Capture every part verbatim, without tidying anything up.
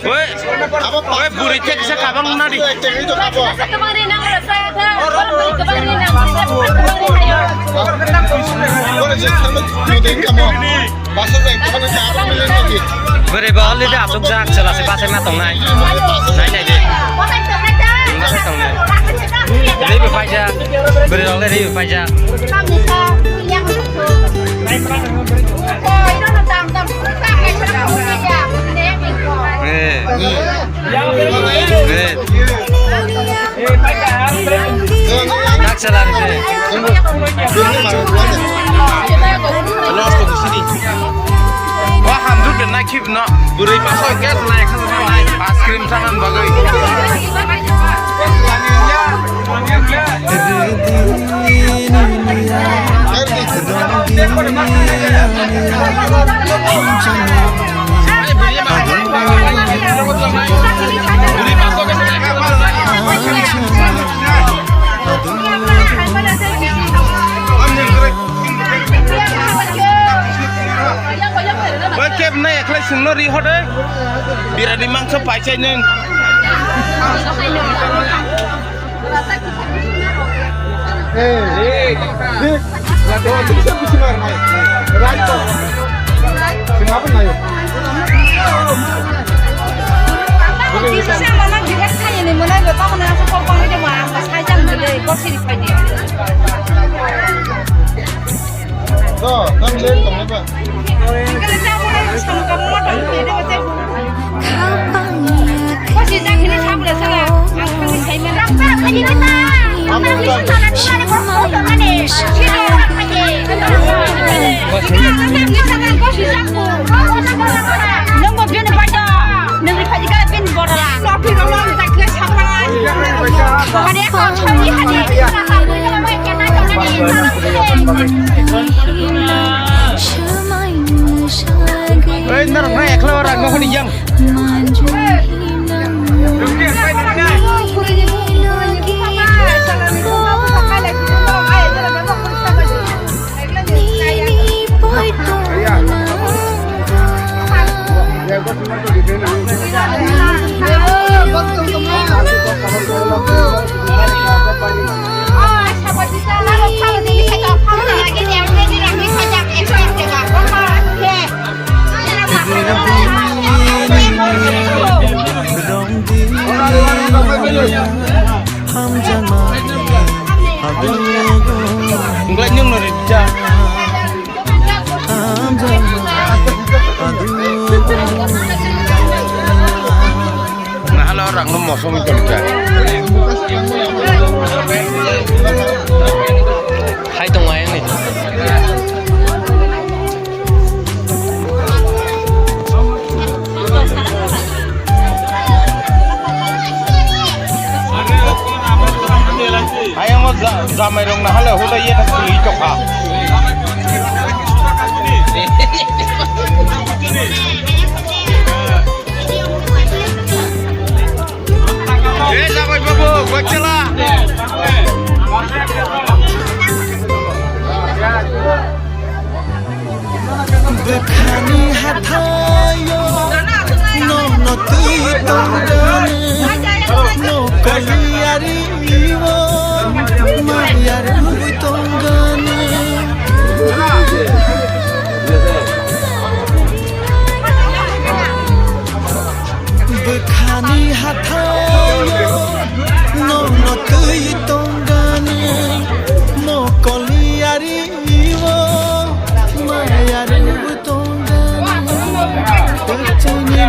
Oi, oi, bwrwi thek kisa kabang nadi. Bwrwi bo already aswk jak, chwla se bachai ma tongnai. Nai nai de. Bachai tongnai. Rwi bo paijak. Bwrwi rok le rwi bo paijak. Eh. Eh. Nak salah ni. Wah, hamjud dan naik hip no. Bwrwi paso gas naik, naik. Ice cream sanan bagwi. Oi, kebna ekhlai sungno ri hode. Birani mangso paisai neng. Oi, nang ekla orang mau yang. Wngkhlai nwng no rijak. Nahalo rang no mosom tongkha. Hai tong ayang ni. Ayang o ja-, jamai rok nahalo huda ye thak twi tokha. Eh, jamai babu, bachala. Bwkhani hathaio nono twi tongdani, no koliyari o mayar tongdani. Bwkhani hathaio nono twi tongdani, no koliyari o mayar tongdani. Bwkhani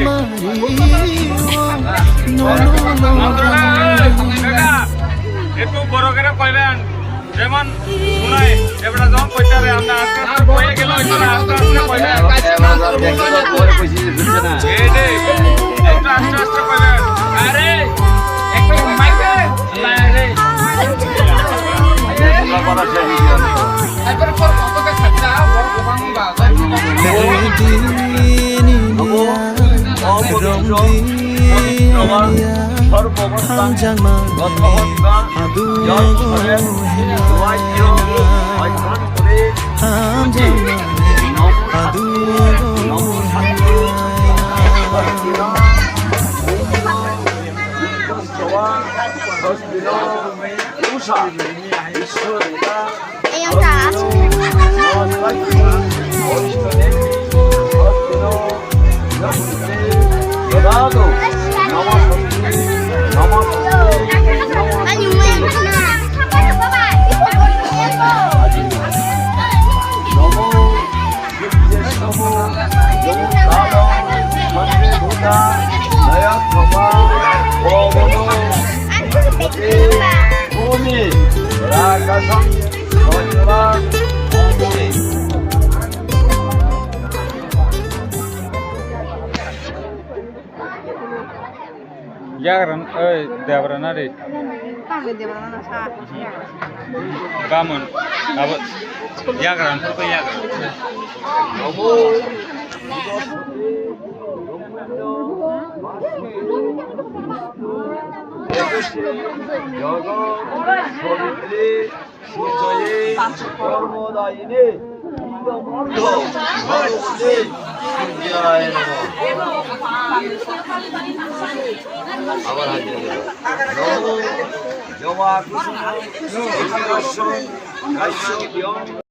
ma Ekটু বড় করে কইবেন, যেমন শুনাই, এবারে যখন কইতে হবে, আমরা আস্তে আস্তে কয়ে গেল, এবার আস্তে আস্তে কইবেন। এই যে, একটু আস্তে আস্তে কইবেন। আরে, একটু মাইকে, আরে। এবার পর কত কে সাজা, বড় গোপাল বাবা। Romdi, romdi, romdi, সর্বাবস্থা, তথা অবস্থা, যৎ সরেৎ, অধ্যয়ন করে, অধ্যয়ন করে, নমো শান্তি, নমো শান্তি, স্বস্তি ন, স্বস্তি ন, উষা, ঈশ্বর, Yagra, oi, Debra na ri? Tamo Debra na sa. Gamon, abo, yagra, yagra. Sujoye Kormodayine Indamortho Bhagavate Suryaye Namo. Abar hajir. Namo Java Kusuma Kashyap